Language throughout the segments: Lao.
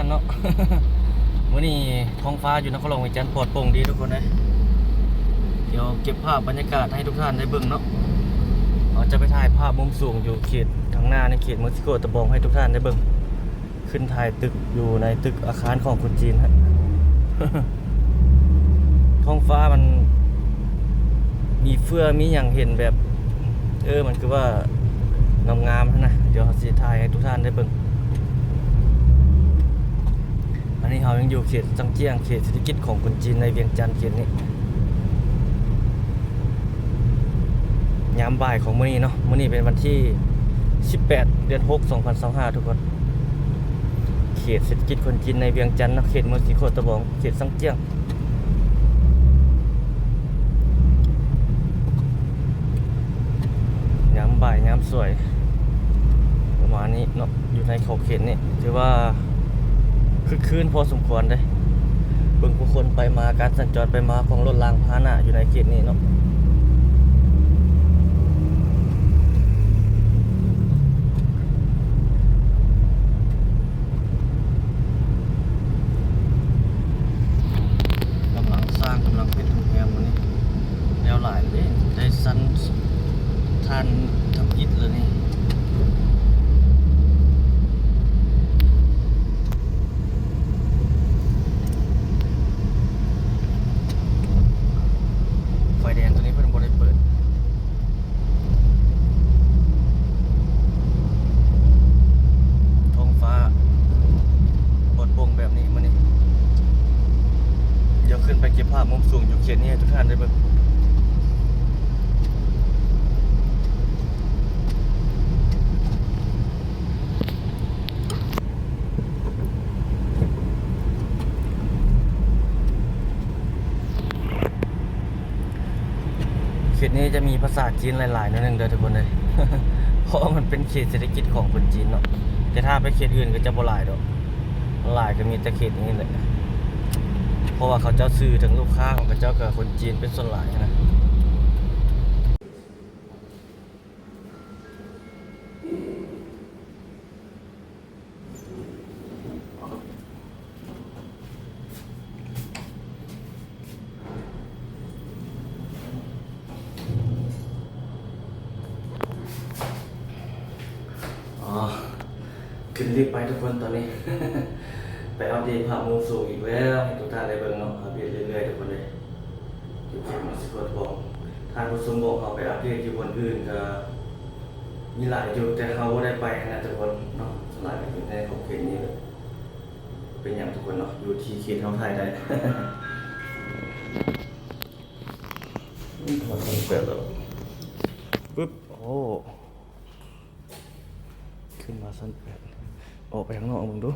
ເນາະ ມື້ນີ້ທ້ອງຟ້າຢູ່ນະຄອນຫຼວງວຽງຈັນປອດໂປ່ງດີທຸກຄົນເອີຍ. ດຽວເກັບພາບບັນຍາກາດໃຫ້ທຸກທ່ານໄດ້ເບິ່ງເນາະ. ເຮົາຈະໄປຖ່າຍພາບມຸມສູງຢູ່ເຂດທາງໜ້າ ໃນເຂດເມືອງສີໂຄດຕະບອງໃຫ້ທຸກທ່ານໄດ້ເບິ່ງ. ຂຶ້ນຖ່າຍຕຶກຢູ່ໃນຕຶກອາຄານຂອງຄົນຈີນ. ທ້ອງຟ້າມັນມີເຟືອມີຫຍັງເຫັນແບບ ເອີ ມັນຄືວ່າງາມໆຫັ້ນນະ. ດຽວເຮົາຊິຖ່າຍໃຫ້ທຸກທ່ານໄດ້ເບິ່ງ. ອັນນີ້ເຮົາຍັງຢູ່ເຂດຊັງຈຽງ ເຂດເສດຖະກິດຂອງຄົນຈີນໃນວຽງຈັນເຂດນີ້. ຍາມບ່າຍຂອງມື້ນີ້ເນາະ ມື້ນີ້ເປັນວັນທີສິບແປດ ເດືອນຫົກ ສອງພັນຊາວຫ້າ ທຸກຄົນ. ເຂດເສດຖະກິດຄົນຈີນໃນວຽງຈັນເນາະ ເຂດເມືອງສີໂຄດຕະບອງ ເຂດຊັງຈຽງ. ຍາມບ່າຍຍາມສວຍປະມານນີ້ເນາະ ຢູ່ໃນຂອບເຂດນີ້ ຖືວ່າຄຶກຄື້ນພໍສົມຄວນເດ້. ເບິ່ງຜູ້ຄົນໄປມາ ການສັນຈອນໄປມາຂອງລົດລາງພາຫະນະຢູ່ໃນເຂດນີ້ເນາະ. ກຳລັງສ້າງ ກຳລັງເຮັດໂຮງແຮມມື້ນີ້ ແລ້ວຫຼາຍເດ້ ໄດ້ຊັ້ນທານທຳອິດແລ້ວນີ້. ໄຟແດງຕົວນີ້ເພິ່ນບໍ່ໄດ້ເປີດ. ທ້ອງຟ້າປອດໂປ່ງແບບນີ້ມື້ນີ້. ດຽວຂຶ້ນໄປເກັບພາບມຸມສູງຢູ່ເຂດນີ້ໃຫ້ທຸກທ່ານໄດ້ເບິ່ງ. ເຂດນີ້ຈະມີພາສາຈີນຫຼາຍໆໜ້ອຍໜຶ່ງເດີທຸກຄົນເດີ ເພາະວ່າມັນເປັນເຂດເສດຖະກິດຂອງຄົນຈີນເນາະ. ແຕ່ຖ້າໄປເຂດອື່ນກໍຈະບໍ່ຫຼາຍດອກ ຫຼາຍກໍມີແຕ່ເຂດນີ້ແຫຼະ ເພາະວ່າເຂົາເຈົ້າຊື້ ທັງລູກຄ້າຂອງເຂົາເຈົ້າກໍຄົນຈີນເປັນສ່ວນຫຼາຍນະ. ອໍ ຂຶ້ນລິບໄປທຸກຄົນ ຕອນນີ້ ໄປອັບເດດພາບມຸມສູງອີກແລ້ວ ໃຫ້ທຸກທ່ານໄດ້ເບິ່ງເນາະ. ອັບເດດເລື້ອຍໆທຸກຄົນເອີຍ ຢູ່ເຂດເມືອງສີໂຄດຕະບອງ. ທ່ານຜູ້ຊົມບອກເຮົາໄປອັບເດດຢູ່ບ່ອນອື່ນກໍມີຫຼາຍຢູ່ ແຕ່ເຮົາບໍ່ໄດ້ໄປຫັ້ນນະທຸກຄົນເນາະ. ສ່ວນຫຼາຍກໍຢູ່ໃນຂອບເຂດນີ້ແຫຼະ ເປັນຫຍັງທຸກຄົນເນາະ ຢູ່ທີ່ເຂດເຮົາຖ່າຍໄດ້. ອືມ ມາຊັ້ນແປດແລ້ວ ປຶບ ໂອ້ ຂຶ້ນມາຊັ້ນແປດ ອອກໄປທາງນອກເບິ່ງດູ.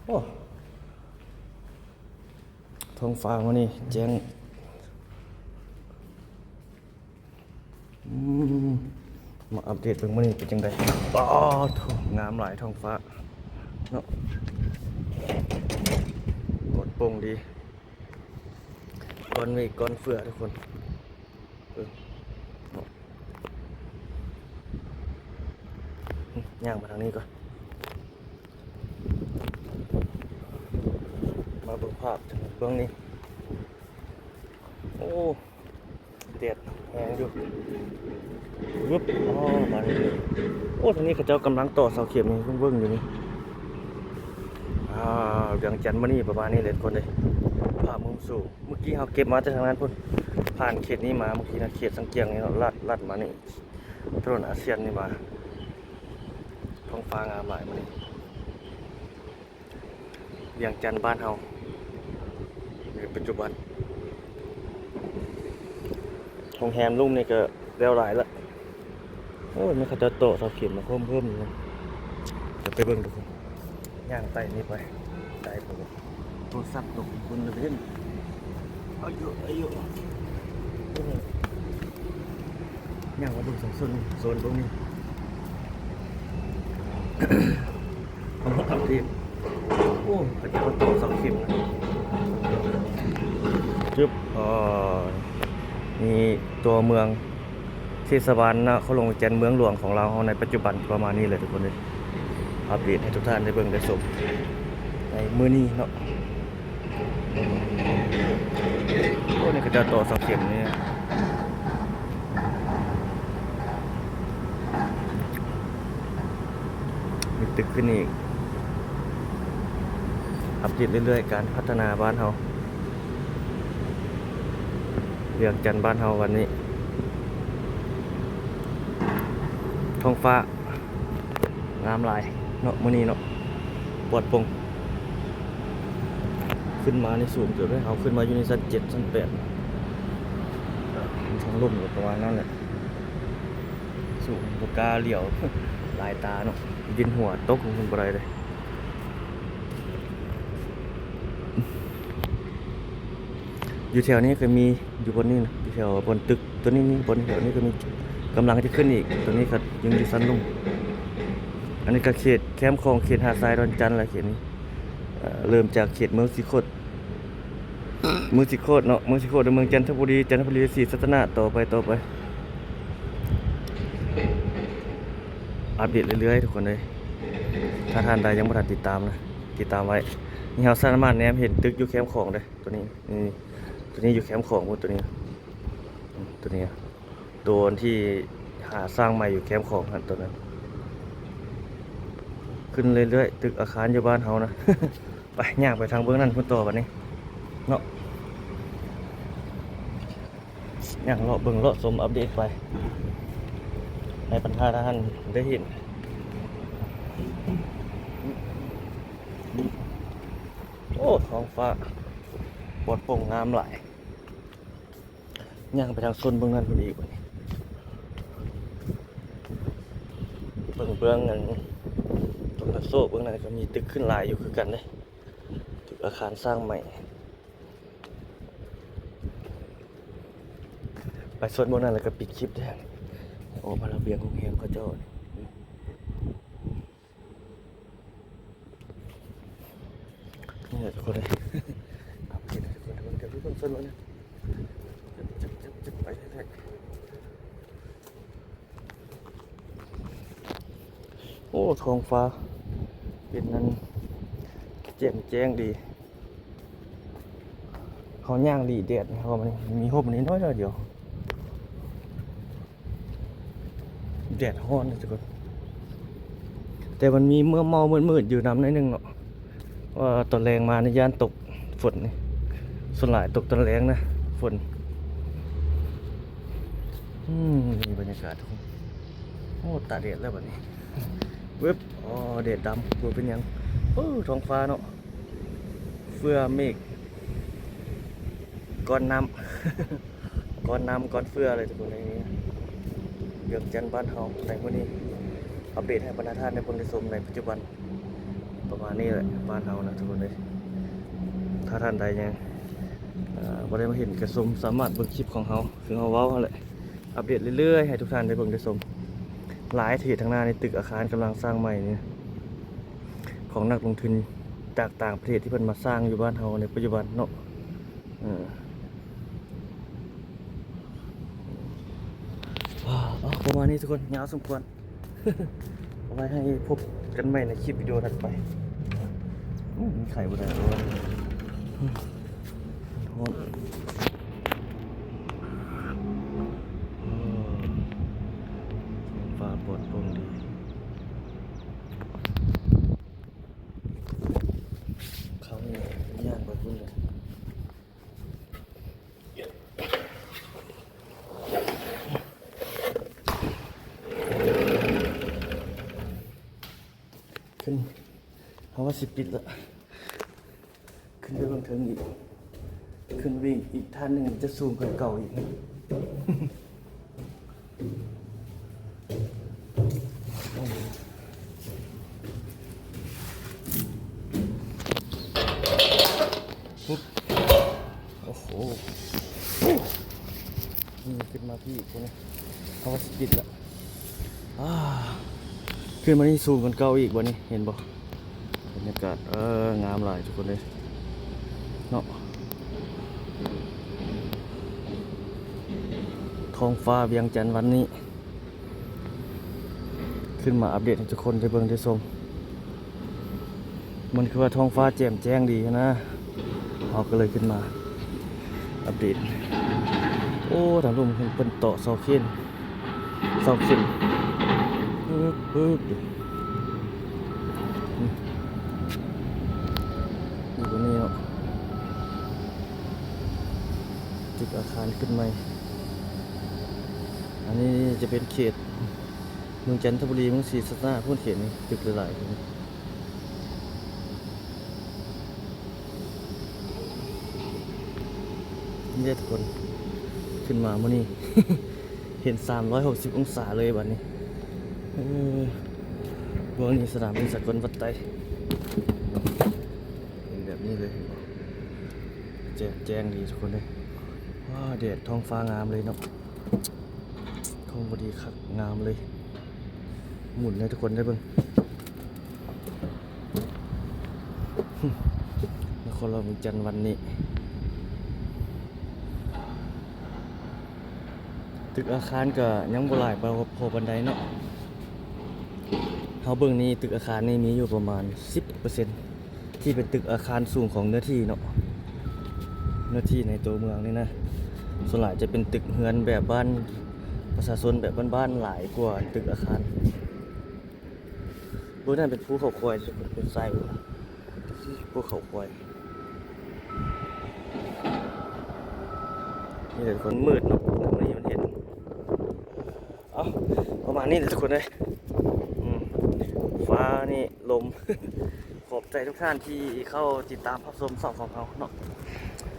ໂອ້ ທ້ອງຟ້າມື້ນີ້ແຈ້ງ. ອືມ ມາອັບເດດເບິ່ງມື້ນີ້ເປັນຈັ່ງໃດ. ປາໂທ້ ງາມຫຼາຍທ້ອງຟ້າເນາະ ປອດໂປ່ງດີ ກ້ອນເມກກ້ອນເຟືອທຸກຄົນ. ເອີ ເນາະ ຍ່າງມາທາງນີ້ກ່ອນ ມາເບິ່ງພາບເບື້ອງນີ້. ໂອ້ ແດດແຮງຢູ່ ວຶບ ອໍ ມານີ້ ໂອ້ ທາງນີ້ເຂົາເຈົ້າກຳລັງຕໍ່ເສົາເຂັມນີ້ ເບິ່ງຢູ່ນີ້. ອ່າ ວຽງຈັນມື້ນີ້ປະມານນີ້ແຫຼະທຸກຄົນເອີຍ ພາບມຸມສູງ. ເມື່ອກີ້ເຮົາເກັບມາແຕ່ທາງນັ້ນພຸ້ນ ຜ່ານເຂດນີ້ມາ ເມື່ອກີ້ນະ ເຂດສັງກຽງນີ້ເນາະ ລັດ ລັດມານີ້ ຖະໜົນອາຊຽນນີ້ມາ. ທ້ອງຟ້າງາມຫຼາຍມື້ນີ້ ວຽງຈັນບ້ານເຮົາໃນປັດຈຸບັນ. ໂຮງແຮມລຸ່ມນີ້ກໍແລ້ວຫຼາຍລະ. ໂອ້ຍ ມັນເຂົາເຈົ້າຕໍ່ເສົາເຂັມມາເພີ່ມໆຢູ່ນະ. ດຽວໄປເບິ່ງດູ ຍ່າງໄຕ່ນີ້ໄປ ໄດ້ບໍ່? ໂທລະສັບຕົກຄົນລະເວັນ ອາຍຸ ອາຍຸ ຍ່າງມາເບິ່ງໂຊນ ໂຊນເບິ່ງນີ້ ເອົາອັບເດດ. ໂອ້ ເຂົາເຈົ້າຕໍ່ເສົາເຂັມນະ. ຈຶບ ອໍ ນີ້ຕົວເມືອງ ເທດສະບານນະຄອນຫຼວງວຽງຈັນ ເມືອງຫຼວງຂອງລາວເຮົາໃນປັດຈຸບັນປະມານນີ້ແຫຼະທຸກຄົນເອີຍ. ອັບເດດໃຫ້ທຸກທ່ານໄດ້ເບິ່ງໄດ້ຊົມ. ໃນມື້ນີ້ເນາະ. ໂອ້ ນີ້ເຂົາເຈົ້າຕໍ່ເສົາເຂັມນີ້ ມີຕຶກຂຶ້ນອີກ. ອັບເດດເລື້ອຍໆ ການພັດທະນາບ້ານເຮົາ ວຽງຈັນບ້ານເຮົາວັນນີ້ ທ້ອງຟ້າ ງາມຫຼາຍເນາະ ມື້ນີ້ເນາະ ປອດໂປ່ງ. ຂຶ້ນມານີ້ສູງເຕີບເດ້ ເຮົາຂຶ້ນມາຢູ່ໃນຊັ້ນເຈັດ ຊັ້ນແປດ ທາງລົມກໍປະມານນັ້ນແຫຼະ ສູງ ບໍ່ກ້າຫຼຽວ ຫຼາຍຕາເນາະ ວິນຫົວຕົກລົງໄປບໍ່ໄດ້ເດ້. ຢູ່ແຖວນີ້ກໍມີຢູ່ບ່ອນນີ້ນະ ຢູ່ແຖວບ່ອນຕຶກຕົວນີ້ນີ້ ບ່ອນແຖວນີ້ກໍມີ ກຳລັງຈະຂຶ້ນອີກ. ຕົວນີ້ກໍຍັງຢູ່ຊັ້ນລຸ່ມ. ອັນນີ້ກໍເຂດແຄມຂອງ ເຂດຫາດຊາຍດອນຈັນແຫຼະ ເຂດນີ້ ເອີ ເລີ່ມຈາກເຂດເມືອງສີໂຄດ ເມືອງສີໂຄດເນາະ ເມືອງສີໂຄດ ເມືອງຈັນທະບູລີ ຈັນທະບູລີ ສີສັດຕະນາກ ຕໍ່ໄປ ຕໍ່ໄປ ອັບເດດເລື້ອຍໆ ທຸກຄົນເອີຍ. ຖ້າທ່ານໃດຍັງບໍ່ທັນຕິດຕາມນະ ຕິດຕາມໄວ້. ນີ້ເຮົາສາມາດແນມເຫັນຕຶກຢູ່ແຄມຂອງເດ້ ຕົວນີ້ ນີ້ ຕົວນີ້ຢູ່ແຄມຂອງພຸ້ນ ຕົວນີ້ ຕົວນີ້ ຕົວທີ່ຫາສ້າງໃໝ່ຢູ່ແຄມຂອງຫັ້ນ ຕົວນັ້ນ. ຂຶ້ນເລື້ອຍໆ ຕຶກອາຄານຢູ່ບ້ານເຮົານະ. ໄປ ຍ່າງໄປທາງເບື້ອງນັ້ນພຸ້ນຕໍ່ບັດນີ້ເນາະ. ຍ່າງເລາະເບິ່ງເລາະຊົມ ອັບເດດໄປ ໃຫ້ບັນດາທ່ານໄດ້ເຫັນ. ໂອ້ ທ້ອງຟ້າປອດໂປ່ງງາມຫຼາຍ. ຍ່າງໄປທາງໂຊນເບື້ອງນັ້ນພຸ້ນອີກບັດນີ້. ເບິ່ງເບື້ອງນັ້ນ ຕົງກະໂຊກເບື້ອງນັ້ນກໍມີຕຶກຂຶ້ນຫຼາຍຢູ່ຄືກັນເດ້ ຕຶກອາຄານສ້າງໃໝ່. ໄປໂຊນເບື້ອງນັ້ນແລ້ວກໍປິດຄລິບເດ້. ອອກມາລະບຽງໂຮງແຮມເຂົາເຈົ້ານີ້. ນີ້ແຫຼະທຸກຄົນເອີຍ ອັບເດດໃຫ້ທຸກຄົນເບິ່ງ ເບິ່ງຕົ້ນມັນນະ ຈຶບໆໆ ໄປເລື້ອຍໆ. ໂອ້ ທ້ອງຟ້າເປັນນັ້ນ ແຈ່ມແຈ້ງດີ. ເຮົາຍ່າງຫຼີແດດ ເຮົາມັນມີຮົ່ມນີ້ໜ້ອຍດຽວ. ແດດຮ້ອນນະທຸກຄົນ ແຕ່ມັນມີເມືອກເມົາມືດໆຢູ່ນຳໜ້ອຍໜຶ່ງເນາະ ວ່າຕອນແລງມານີ້ຢ້ານຕົກຝົນນີ້ ສ່ວນຫຼາຍຕົກຕອນແລງນະຝົນ. ອືມ ນີ້ບັນຍາກາດທຸກຄົນ. ໂອ້ ຕາກແດດແລ້ວບັດນີ້ ວຶບ ອໍ ແດດດຳ ບໍ່ເປັນຫຍັງ. ໂອ້ ທ້ອງຟ້າເນາະ ເຟືອເມກ ກ້ອນນ້ຳ ກ້ອນນ້ຳກ້ອນເຟືອເລີຍທຸກຄົນ. ໃນວຽງຈັນບ້ານເຮົາໃນມື້ນີ້ ອັບເດດໃຫ້ບັນດາທ່ານໄດ້ເບິ່ງໄດ້ຊົມໃນປັດຈຸບັນ ປະມານນີ້ແຫຼະ ບ້ານເຮົານະທຸກຄົນເອີຍ. ຖ້າທ່ານໃດຍັງ ເອີ ບໍ່ໄດ້ມາເຫັນກະຊົມ ສາມາດເບິ່ງຄລິບຂອງເຮົາ ຄືເຮົາເວົ້າຫັ້ນແຫຼະ ອັບເດດເລື້ອຍໆ ໃຫ້ທຸກທ່ານໄດ້ເບິ່ງໄດ້ຊົມ. ຫຼາຍເທດທາງໜ້ານີ້ ຕຶກອາຄານກຳລັງສ້າງໃໝ່ນີ້ ຂອງນັກລົງທຶນຈາກຕ່າງປະເທດທີ່ເພິ່ນມາສ້າງຢູ່ບ້ານເຮົາໃນປັດຈຸບັນເນາະ. ເອີ ປະມານນີ້ທຸກຄົນ ຍາວສົມຄວນ. ເອົາໄວ້ໃຫ້ພົບກັນໃໝ່ໃນຄລິບວິດີໂອຖັດໄປ. ອືມ ມີໄຂບໍ່ໄດ້ ເພາະວ່າ ອືມ ຮ້ອນ. ເອີ ຟ້າປອດໂປ່ງດີ. ເຂົານີ້ຍ່າງໄປພຸ້ນເລີຍ. ຂຶ້ນ ເຮົາວ່າຊິປິດລະ ຂຶ້ນໄປເບິ່ງເທິງອີກ ຂຶ້ນໄປອີກ ອີກຂັ້ນໜຶ່ງຈະສູງກວ່າເກົ່າອີກ. ໂອ້ໂຫ ນີ້ຂຶ້ນມາພີ້ພຸ້ນນະ ເຮົາວ່າຊິປິດລະ. ອາ ຂຶ້ນມານີ້ສູງກວ່າເກົ່າອີກບັດນີ້ ເຫັນບໍ່? ບັນຍາກາດ ເອີ ງາມຫຼາຍທຸກຄົນເອີຍເນາະ. ທ້ອງຟ້າວຽງຈັນວັນນີ້ ຂຶ້ນມາອັບເດດໃຫ້ທຸກຄົນໄດ້ເບິ່ງໄດ້ຊົມ. ມັນຄືວ່າທ້ອງຟ້າແຈ່ມແຈ້ງດີນະ ເຮົາກໍເລີຍຂຶ້ນມາອັບເດດ. ໂອ້ ທາງລຸ່ມເພິ່ນເຕາະເສົາເຄນ ເສົາເຄນ ປຶບ ປຶບ ຢູ່ບ່ອນນີ້ເນາະ ຕຶກອາຄານຂຶ້ນໃໝ່. ອັນນີ້ຈະເປັນເຂດເມືອງຈັນທະບູລີ ເມືອງສີສັດນາພຸ້ນ ເຂດນີ້ຕຶກຫຼາຍໆ ນີ້ເດ້ທຸກຄົນ ຂຶ້ນມາມື້ນີ້ ເຫັນສາມຮ້ອຍຫົກສິບອົງສາເລີຍບັດນີ້. ເອີ ເບື້ອງນີ້ສະໜາມບິນສາກົນວັດໄຕ ເຫັນແບບນີ້ເລີຍ ເຫັນບໍ່? ແຈ່ມແຈ້ງດີທຸກຄົນເອີຍ. ວ້າ ແດດ ທ້ອງຟ້າງາມເລີຍເນາະ ທ້ອງບໍ່ດີຄັກ ງາມເລີຍ. ໝູນໃຫ້ທຸກຄົນໄດ້ເບິ່ງ ນະຄອນຫຼວງວຽງຈັນວັນນີ້ ຕຶກອາຄານກໍຍັງບໍ່ຫຼາຍພໍ ພໍປານໃດເນາະ. ເຮົາເບິ່ງນີ້ ຕຶກອາຄານນີ້ມີຢູ່ປະມານສິບເປີເຊັນ ທີ່ເປັນຕຶກອາຄານສູງຂອງເນື້ອທີ່ເນາະ ເນື້ອທີ່ໃນຕົວເມືອງນີ້ນະ. ສ່ວນຫຼາຍຈະເປັນຕຶກເຮືອນແບບບ້ານປະຊາຊົນ ແບບບ້ານໆ ຫຼາຍກວ່າຕຶກອາຄານ. ເບິ່ງນັ້ນເປັນພູເຂົາຄວາຍ ເປັນຊາຍ ເປັນພູເຂົາຄວາຍ. ນີ້ແຫຼະທຸກຄົນ ມືດເນາະ ມື້ນີ້ມັນເຫັນ. ເອົາ ປະມານນີ້ແຫຼະທຸກຄົນເອີຍ. ອືມ ຟ້ານີ້ລົມ. ຂອບໃຈທຸກທ່ານທີ່ເຂົ້າຕິດຕາມຮັບຊົມຊ່ອງຂອງເຮົາເນາະ.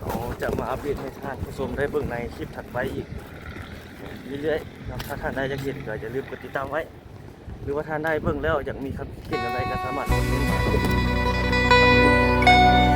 ເຮົາຈະມາອັບເດດໃຫ້ທ່ານຜູ້ຊົມໄດ້ເບິ່ງໃນຄລິບຖັດໄປອີກເລື້ອຍໆເນາະ. ຖ້າທ່ານໃດຢາກເຫັນກໍຢ່າລືມກົດຕິດຕາມໄວ້ ຫຼືວ່າທ່ານໃດເບິ່ງແລ້ວຢາກມີຄຳຄິດເຫັນອັນໃດກໍສາມາດຄອມເມັນມາ.